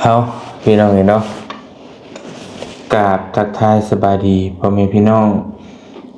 ເຮົາພີ່ນ້ອງເອີຍເນາະ ກາບທັກທາຍສະບາຍດີພໍ່ແມ່ພີ່ນ້ອງ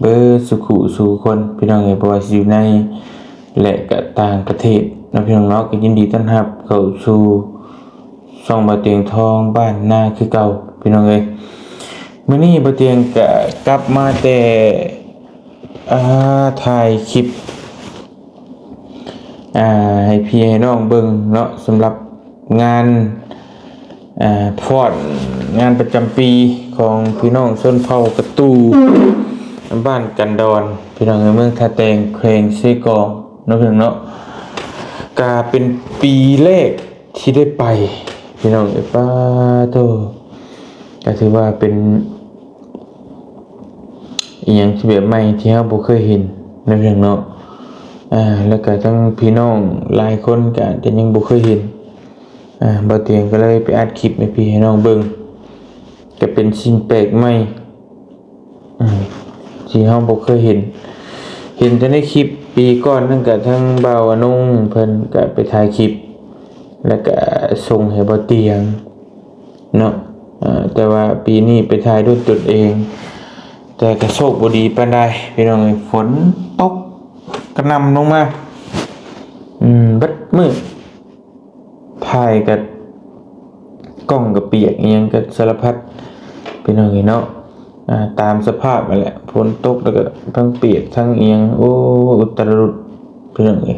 ເບິດສູ່ຄູ່ສູ່ຄົນ ພີ່ນ້ອງເອີຍ ບໍ່ວ່າຊິຢູ່ໃນ ແລະ ກະຕ່າງປະເທດເນາະ ພີ່ນ້ອງເນາະ ກໍຍິນດີຕ້ອນຮັບເຂົ້າສູ່ຊ່ອງບ່າວຕຽງທອງບ້ານນາຄືເກົ່າ ພີ່ນ້ອງເອີຍ. ມື້ນີ້ບ່າວຕຽງກະກັບມາແຕ່ ອ່າ ຖ່າຍຄລິບ ອ່າ ໃຫ້ພີ່ໃຫ້ນ້ອງເບິ່ງເນາະ ສຳລັບງານ ອ່າ ຟ້ອນງານປະຈຳປີຂອງພີ່ນ້ອງຊົນເຜົ່າກະຕູ້ ບ້ານກັນດອນ ພີ່ນ້ອງເອີຍ ເມືອງທ່າແຕງ ແຂວງເຊກອງເນາະ ພີ່ນ້ອງເນາະ. ກະເປັນປີແລກທີ່ໄດ້ໄປ ພີ່ນ້ອງເອີຍ ປາໂທ້ ກະຖືວ່າເປັນ ອີ່ຫຍັງທີ່ແບບໃໝ່ທີ່ເຮົາບໍ່ເຄີຍເຫັນເນາະ ພີ່ນ້ອງເນາະ. ອ່າ ແລ້ວກະທັງພີ່ນ້ອງຫຼາຍຄົນກະອາດຈະຍັງບໍ່ເຄີຍເຫັນ ອ່າ ບ່າວຕຽງກໍເລີຍໄປອັດຄລິບໃຫ້ພີ່ໃຫ້ນ້ອງເບິ່ງ ກະເປັນສິ່ງແປກໃໝ່ ອືມ ທີ່ເຮົາບໍ່ເຄີຍເຫັນ ເຫັນແຕ່ໃນຄລິບປີກ່ອນນັ້ນ ກະທັງບ່າວອະນົງເພິ່ນກະໄປຖ່າຍຄລິບ ແລ້ວກະສົ່ງໃຫ້ບ່າວຕຽງ ເນາະ ເອີ ແຕ່ວ່າປີນີ້ໄປຖ່າຍດ້ວຍຕົນເອງ ແຕ່ກະໂຊກບໍ່ດີປານໃດ ພີ່ນ້ອງເອີຍ ຝົນຕົກກະໜ່ຳລົງມາ ອືມ ເບິດມື້ ຖ່າຍກະ ກ້ອງກະປຽກ ອີ່ຫຍັງກະສາລະພັດ ພີ່ນ້ອງເອີຍເນາະ. ອ່າ ຕາມສະພາບຫັ້ນແຫຼະ ຝົນຕົກແລ້ວກະທັງປຽກທັງອີ່ຫຍັງ ໂອ້ ອຸດຕະລຸດ ພີ່ນ້ອງເອີຍ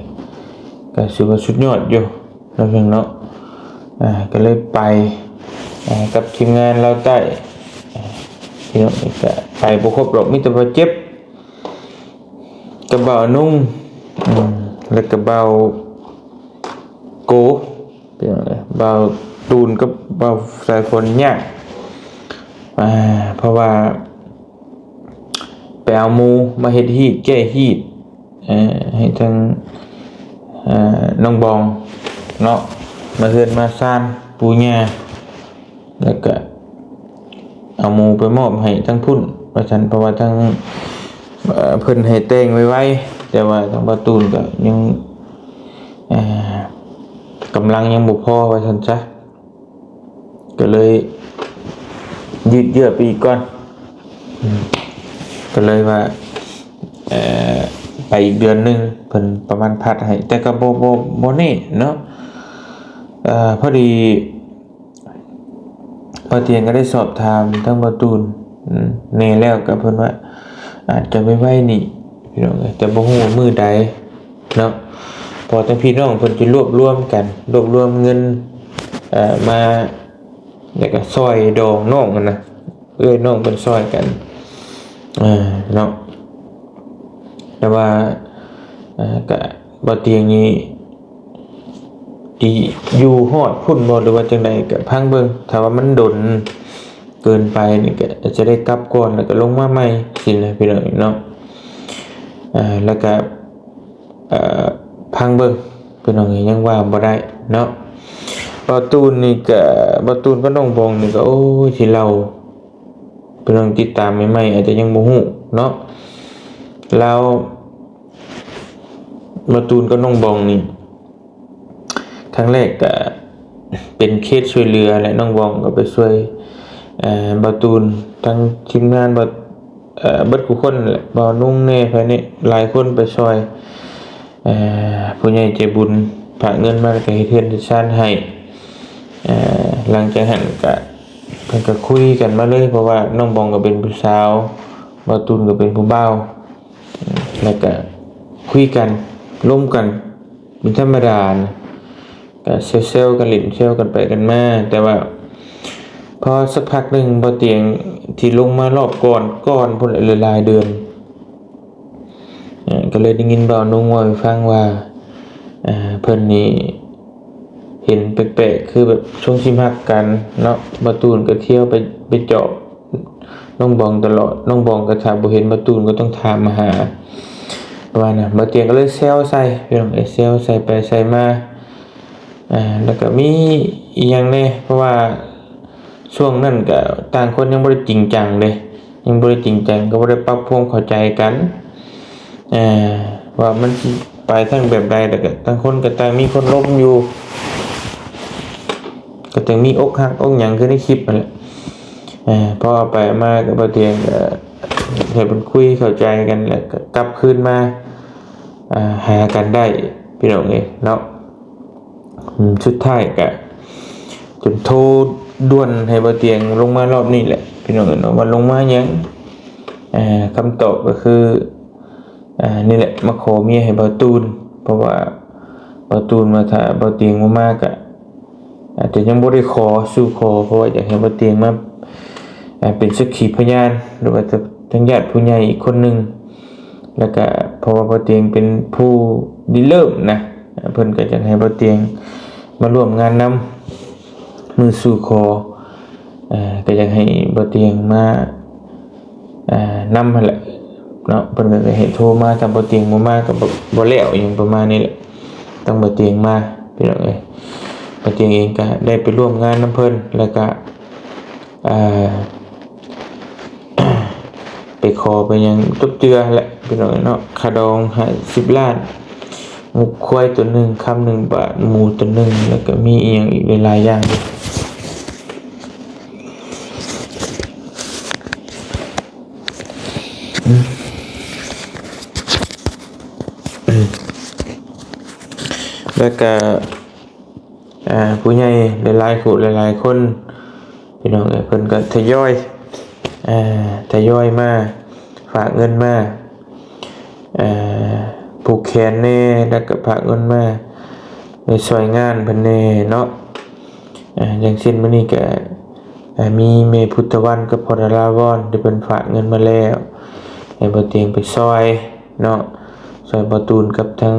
ກະຖືວ່າສຸດຍອດຢູ່ ເນາະ ພີ່ນ້ອງເນາະ. ອ່າ ກໍເລີຍໄປ ອ່າ ກັບທີມງານລາວໃຕ້ ພີ່ນ້ອງ ກໍໄປບໍ່ຄົບດອກ ມີແຕ່ບ່າວເຈັບກັບບ່າວນຸ່ງ ອືມ ແລ້ວກໍບ່າວໂກ ພີ່ນ້ອງເອີຍ ບ່າວຕູນກັບບ່າວສາຍຝົນຍາກ ອ່າ ເພາະວ່າ ໄປເອົາໝູມາເຮັດຮີດແກ້ຮີດ ເອີ ໃຫ້ທາງ ເອີ ນ້ອງບອງເນາະ ມາເຮືອນມາຊານປູ່ຍ່າ ແລ້ວກະເອົາໝູໄປມອບໃຫ້ທາງພຸ້ນວ່າຊັ້ນ ເພາະວ່າທາງ ເອີ ເພິ່ນໃຫ້ແຕ່ງໄວໆ ແຕ່ວ່າທາງບ່າວຕູນກະຍັງ ເອີ ກຳລັງຍັງບໍ່ພໍວ່າຊັ້ນຊະ. ກໍເລີຍຢືດເຢື້ອໄປອີກກ່ອນ ອືມ ກໍເລີຍວ່າ ເອີ ໄປອີກເດືອນໜຶ່ງ ເພິ່ນປະມານພັດໃຫ້ ແຕ່ກໍບໍ່ ບໍ່ ບໍ່ແນ່ເນາະ. ເອີ ພໍດີບ່າວຕຽງກໍໄດ້ສອບຖາມທາງບ່າວຕູນ ອືມ ແນ່ແລ້ວ ກໍເພິ່ນວ່າອາດຈະໄວໆນີ້ ພີ່ນ້ອງເອີຍ ແຕ່ບໍ່ຮູ້ວ່າມື້ໃດ ເນາະ ເພາະວ່າທາງພີ່ນ້ອງເພິ່ນຈະລວບລວມກັນ ລວບລວມເງິນ ເອີ ມາ ແລ້ວກໍຊ່ອຍດອງນ້ອງຫັ້ນນະ ເອື້ອຍນ້ອງເພິ່ນຊ່ອຍກັນ ເອີ ເນາະ. ແຕ່ວ່າ ເອີ ກະບໍ່ຕຽງນີ້ ຊິຢູ່ຮອດພຸ້ນບໍ່ ຫຼືວ່າຈັ່ງໃດ ກະຟັງເບິ່ງ ຖ້າວ່າມັນດົນ ເກີນໄປນີ້ກໍອາດຈະໄດ້ກັບກ່ອນ ແລ້ວກໍລົງມາໃໝ່ຊີ້ນະ ພີ່ນ້ອງເນາະ. ອ່າ ແລ້ວກໍ ເອີ ຟັງເບິ່ງ ພີ່ນ້ອງເອີຍ ຍັງວ່າບໍ່ໄດ້ເນາະ. ບ່າວຕູນນີ້ກໍ ບ່າວຕູນກັບນ້ອງບອງນີ້ກໍ ໂອ້ຍ ຊິເລົ່າ ພີ່ນ້ອງຕິດຕາມໃໝ່ໆ ອາດຈະຍັງບໍ່ຮູ້ເນາະ. ລາວ ບ່າວຕູນກັບນ້ອງບອງນີ້ ຄັ້ງແລກກະເປັນເຄສຊ່ວຍເຫຼືອແຫຼະ ນ້ອງບອງກໍໄປຊ່ວຍ ເອີ ບ່າວຕູນ ທັງທີມງານ ບ່າວ ເອີ ເບິດຄູ່ຄົນແຫຼະ ບ່າວນຸ່ງແດ່ ໃຜແດ່ ຫຼາຍຄົນໄປຊ່ອຍ ເອີ ຜູ້ໃຫຍ່ໃຈບຸນຝາກເງິນມາ ແລ້ວກໍເຮັດເຮືອນເຮັດຊານໃຫ້. ເອີ ຫຼັງຈາກນັ້ນກະ ເພິ່ນກໍຄຸຍກັນມາເລີຍ ເພາະວ່ານ້ອງບອງກໍເປັນຜູ້ສາວ ບ່າວຕູນກໍເປັນຜູ້ບ່າວ ແລ້ວກະຄຸຍກັນ ລົມກັນເປັນທຳມະດານະ ກະແຊວໆກັນ ຫຼິ້ນແຊວກັນໄປກັນມາ. ແຕ່ວ່າພໍສັກພັກໜຶ່ງ ບ່າວຕຽງທີ່ລົງມາລອບກ່ອນ ກ່ອນພຸ້ນແຫຼະ ຫຼາຍໆເດືອນ ເອີ ກໍເລີຍໄດ້ຍິນບ່າວນຸ່ງເວົ້າໃຫ້ຟັງວ່າ ເອີ ເພິ່ນນີ້ເຫັນແປກໆ ຄືແບບຊ່ວງຊິມັກກັນເນາະ ບ່າວຕູນກໍທ່ຽວໄປ ໄປເຈາະ ນ້ອງບອງຕະຫຼອດ ນ້ອງບອງກໍຖ້າບໍ່ເຫັນບ່າວຕູນກໍຕ້ອງຖາມມາຫາ ປະມານນັ້ນ. ບ່າວຕຽງກໍເລີຍແຊວໃສ່ ພີ່ນ້ອງເອີຍ ແຊວໃສ່ໄປໃສ່ມາ ອ່າ ແລ້ວກໍມີອີ່ຫຍັງແດ່ ເພາະວ່າຊ່ວງນັ້ນກໍຕ່າງຄົນຍັງບໍ່ໄດ້ຈິງຈັງເດ້ ຍັງບໍ່ໄດ້ຈິງຈັງ ກໍບໍ່ໄດ້ປັບຄວາມເຂົ້າໃຈກັນ ອ່າ ວ່າມັນຊິໄປທາງແບບໃດ ແລ້ວກໍຕ່າງຄົນກໍຕ່າງມີຄົນລົມຢູ່ ກໍຈັ່ງມີອົກຫັກອົກຫຍັງຄືໃນຄລິບຫັ້ນແຫຼະ. ເອີ ພໍເອົາໄປເອົາມາກໍບໍ່ຕຽງກໍໃຫ້ເພິ່ນຄຸຍເຂົ້າໃຈກັນ ແລ້ວກໍກັບຄືນມາ ອ່າ ຫາກັນໄດ້ ພີ່ນ້ອງເອີຍເນາະ. ອືມ ສຸດທ້າຍກະຈົນໂທດ່ວນໃຫ້ບໍ່ຕຽງລົງມາລອບນີ້ແຫຼະ ພີ່ນ້ອງເອີຍເນາະ ວ່າລົງມາຫຍັງ. ອ່າ ຄຳຕອບກໍຄື ອ່າ ນີ້ແຫຼະ ມາຂໍເມຍໃຫ້ບ່າວຕູນ ເພາະວ່າບ່າວຕູນວ່າຖ້າບ່າວຕຽງບໍ່ມາກະ ອາດຈະຍັງບໍ່ໄດ້ຂໍສູ່ຂໍ ເພາະວ່າຢາກໃຫ້ບ່າວຕຽງມາ ອ່າ ເປັນສັກຂີພະຍານ ຫຼືວ່າທາງຍາດຜູ້ໃຫຍ່ອີກຄົນໜຶ່ງ. ແລ້ວກະເພາະວ່າບ່າວຕຽງເປັນຜູ້ລິເລີ່ມນະ ເພິ່ນກໍຢາກໃຫ້ບ່າວຕຽງມາຮ່ວມງານນຳ ມື້ສູ່ຂໍ ເອີ ກໍຢາກໃຫ້ບ່າວຕຽງມາ ອ່າ ນຳຫັ້ນແຫຼະເນາະ. ເພິ່ນກໍໃຫ້ໂທມາ ຖ້າບ່າວຕຽງບໍ່ມາກໍບໍ່ ບໍ່ແລ້ວ ອີ່ຫຍັງປະມານນີ້ແຫຼະ. ຕ້ອງບ່າວຕຽງມາ ພີ່ນ້ອງເອີຍ. ບ່າວຕຽງເອງກໍໄດ້ໄປຮ່ວມງານນຳເພິ່ນ ແລ້ວກໍ ອ່າ ໄປຂໍໄປຫຍັງຈົບເຈື່ອແຫຼະ ພີ່ນ້ອງເອີຍເນາະ. ຄ່າດອງຫ້າສິບລ້ານ ງົວຄວາຍຕົວໜຶ່ງ ຄຳໜຶ່ງບາດ ໝູຕົວໜຶ່ງ ແລ້ວກໍມີອີ່ຫຍັງອີກຫຼາຍໆຢ່າງ. ແລ້ວກະ ອ່າ ຜູ້ໃຫຍ່ຫຼາຍໆຜູ້ຫຼາຍໆຄົນ ພີ່ນ້ອງເອີຍ ເພິ່ນກໍທະຍອຍ ອ່າ ທະຍອຍມາ ຝາກເງິນມາ ອ່າ ຜູກແຂນແດ່ ແລ້ວກໍຝາກເງິນມາໄປຊ່ອຍງານເພິ່ນແດ່ເນາະ. ອ່າ ຢ່າງເຊັ່ນມື້ນີ້ກໍ ອ່າ ມີແມ່ພຸດທະວັນກັບພໍ່ດາລາວອນ ທີ່ເພິ່ນຝາກເງິນມາແລ້ວ ໃຫ້ບ່າວຕຽງໄປຊ່ອຍເນາະ ຊ່ອຍບ່າວຕູນກັບທາງ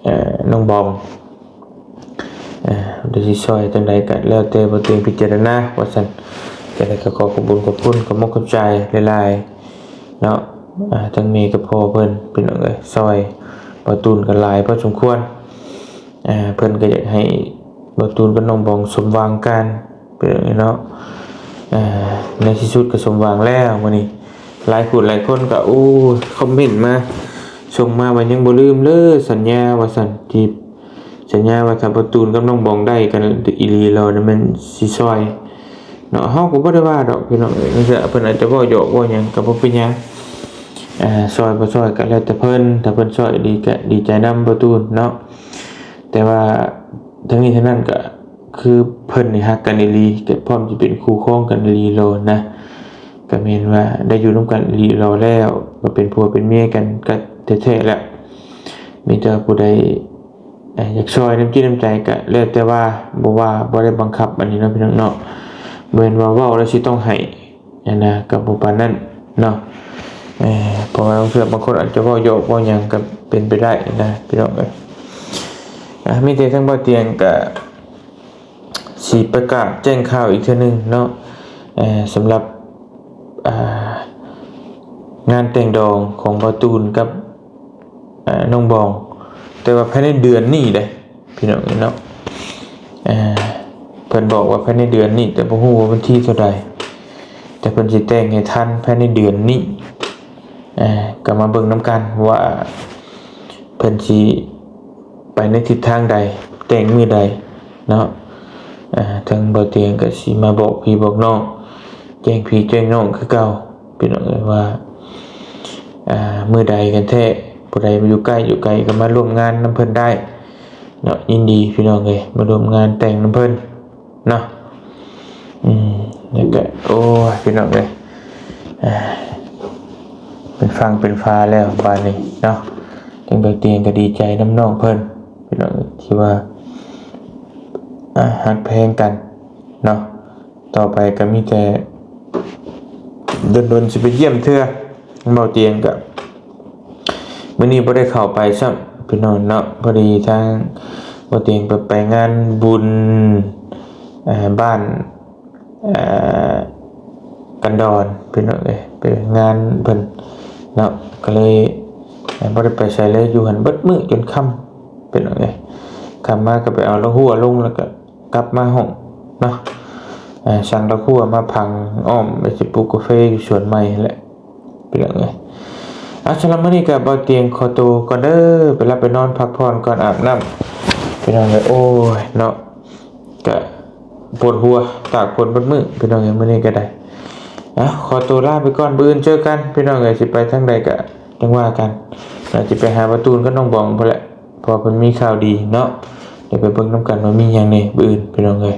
ເອີ ນ້ອງບອງ. ເອີ ເພິ່ນຊິຊ່ອຍຈັ່ງໃດກໍແລ້ວແຕ່ບ່າວຕຽງພິຈາລະນາວ່າຊັ້ນ. ຈັ່ງໃດກໍຂໍຂອບບຸນຂອບຄຸນ ຂອບມຸກຂອບໃຈຫຼາຍໆເນາະ ອ່າ ທັງແມ່ກັບພໍ່ເພິ່ນ ພີ່ນ້ອງເອີຍ ຊ່ອຍບ່າວຕູນກັນຫຼາຍພໍສົມຄວນ. ອ່າ ເພິ່ນກໍຢາກໃຫ້ບ່າວຕູນກັບນ້ອງບອງສົມຫວັງກັນ ພີ່ນ້ອງເອີຍເນາະ. ອ່າ ໃນທີ່ສຸດກໍສົມຫວັງແລ້ວມື້ນີ້. ຫຼາຍຜູ້ຫຼາຍຄົນກໍ ໂອ້ຍ ຄອມເມັນມາ ສົ່ງມາວ່າ ຍັງບໍ່ລືມເລີຍສັນຍາວ່າຊັ້ນ ທີ່ສັນຍາວ່າຖ້າບ່າວຕູນກັບນ້ອງບອງໄດ້ກັນອີ່ຫຼີແລ້ວນະ ແມ່ນຊິຊ່ອຍເນາະ. ເຮົາກໍບໍ່ໄດ້ວ່າດອກ ພີ່ນ້ອງເອີຍ ເພິ່ນອາດຈະເວົ້າຫຍອກເວົ້າຫຍັງກໍບໍ່ເປັນຫຍັງ. ອ່າ ຊ່ອຍບໍ່ຊ່ອຍກໍແລ້ວແຕ່ເພິ່ນ ຖ້າເພິ່ນຊ່ອຍອີ່ຫຼີກໍດີໃຈນຳບ່າວຕູນເນາະ. ແຕ່ວ່າທັງນີ້ທັງນັ້ນກໍ ຄືເພິ່ນນີ້ຮັກກັນອີ່ຫຼີ ກໍພ້ອມຈະເປັນຄູ່ຄອງກັນອີ່ຫຼີໂລດນະ. ກໍແມ່ນວ່າໄດ້ຢູ່ນຳກັນອີ່ຫຼີໂລດແລ້ວ ກໍເປັນຜົວເປັນເມຍກັນກໍແທ້ໆແຫຼະ. ມີແຕ່ຜູ້ໃດ ເອີ ຢາກຊ່ອຍນ້ຳຈິດນ້ຳໃຈກໍແລ້ວແຕ່ວ່າ ບໍ່ວ່າ ບໍ່ໄດ້ບັງຄັບອັນນີ້ເນາະ ພີ່ນ້ອງເນາະ. ບໍ່ແມ່ນວ່າເວົ້າແລ້ວຊິຕ້ອງໃຫ້ ອັນນະ ກໍບໍ່ປານນັ້ນເນາະ. ເອີ ເພາະວ່າລາງເທື່ອບາງຄົນອາດຈະເວົ້າຫຍອກເວົ້າຫຍັງກໍເປັນໄປໄດ້ນະ ພີ່ນ້ອງເອີຍ. ອ່າ ມີແຕ່ທາງບ່າວຕຽງກໍຊິປະກາດແຈ້ງຂ່າວອີກເທື່ອໜຶ່ງເນາະ ເອີ ສຳລັບ ອ່າ ງານແຕ່ງດອງຂອງບ່າວຕູນກັບ ອ່າ ນ້ອງບອງ ແຕ່ວ່າພາຍໃນເດືອນນີ້ເດ້ ພີ່ນ້ອງເອີຍເນາະ. ອ່າ ເພິ່ນບອກວ່າພາຍໃນເດືອນນີ້ ແຕ່ບໍ່ຮູ້ວ່າວັນທີເທົ່າໃດ ແຕ່ເພິ່ນຊິແຕ່ງໃຫ້ທັນພາຍໃນເດືອນນີ້. ອ່າ ກໍມາເບິ່ງນຳກັນວ່າເພິ່ນຊິໄປໃນທິດທາງໃດ ແຕ່ງມື້ໃດເນາະ. ອ່າ ທາງບ່າວຕຽງກໍຊິມາບອກພີ່ບອກນ້ອງ ແຈ້ງພີ່ແຈ້ງນ້ອງຄືເກົ່າ ພີ່ນ້ອງເອີຍ ວ່າ ອ່າ ມື້ໃດກັນແທ້ ຜູ້ໃດຢູ່ໃກ້ຢູ່ໄກກໍມາຮ່ວມງານນຳເພິ່ນໄດ້ເນາະ. ຍິນດີ ພີ່ນ້ອງເອີຍ ມາຮ່ວມງານແຕ່ງນຳເພິ່ນເນາະ. ອືມ ແລ້ວກໍ ໂອ້ຍ ພີ່ນ້ອງເອີຍ ອ່າ ເປັນຝັ່ງເປັນຝາແລ້ວບາດນີ້ເນາະ. ທາງບ່າວຕຽງກໍດີໃຈນຳນ້ອງເພິ່ນ ພີ່ນ້ອງເອີຍ ທີ່ວ່າ ອ່າ ຮັກແພງກັນເນາະ. ຕໍ່ໄປກໍມີແຕ່ດົນໆຊິໄປຢ້ຽມເທື່ອ. ບ່າວຕຽງກໍມື້ນີ້ບໍ່ໄດ້ເຂົ້າໄປຊ້ຳ ພີ່ນ້ອງເນາະ. ພໍດີທາງບ່າວຕຽງໄປ ໄປງານບຸນ ເອີ ບ້ານ ເອີ ກັນດອນ ພີ່ນ້ອງເອີຍ ໄປງານເພິ່ນເນາະ. ກໍເລີຍ ເອີ ບໍ່ໄດ້ໄປໃສເລີຍ ຢູ່ຫັ້ນເບິດມື້ຈົນຄ່ຳ ພີ່ນ້ອງເອີຍ. ຄ່ຳມາກໍໄປເອົາລະຫົວລົງ ແລ້ວກໍ ກັບມາຫ້ອງເນາະ. ເອີ ສັ່ງດອກຫົວມາຝັງອ້ອມ ໄວ້ຊິປູກກາເຟຢູ່ສວນໃໝ່ຫັ້ນແຫຼະ ພີ່ນ້ອງເອີຍ. ອ່າ ສຳລັບມື້ນີ້ກໍບ່າວຕຽງຂໍໂຕກ່ອນເດີ ໄປຫຼັບໄປນອນພັກຜ່ອນກ່ອນ ອາບນ້ຳ ພີ່ນ້ອງເອີຍ. ໂອ້ຍເນາະ ກະ ປວດຫົວ ຕາກຝົນເບິດມື້ພີ່ນ້ອງເອີຍ ມື້ນີ້ກໍໄດ້. ເອົາ ຂໍຕົວລາໄປກ່ອນ ມື້ອື່ນເຈີກັນພີ່ນ້ອງເອີຍ ຊິໄປທາງໃດກໍຈັ່ງວ່າກັນ. ອາດຈະໄປຫາປາຕູນກັບນ້ອງບອງພຸ້ນແຫຼະ ເພາະວ່າເພິ່ນມີຂ່າວດີເນາະ. ດຽວໄປເບິ່ງນຳກັນວ່າມີຫຍັງແດ່ມື້ອື່ນພີ່ນ້ອງເອີຍ.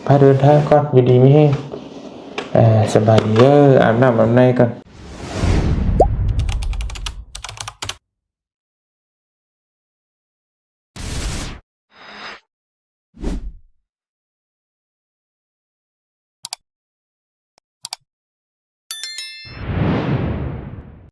ພາເດີນທາງກ່ອນ ຢູ່ດີມີແຮງ. ເອີ ສະບາຍດີເດີ ອາບນ້ຳອາບໃນກ່ອນ.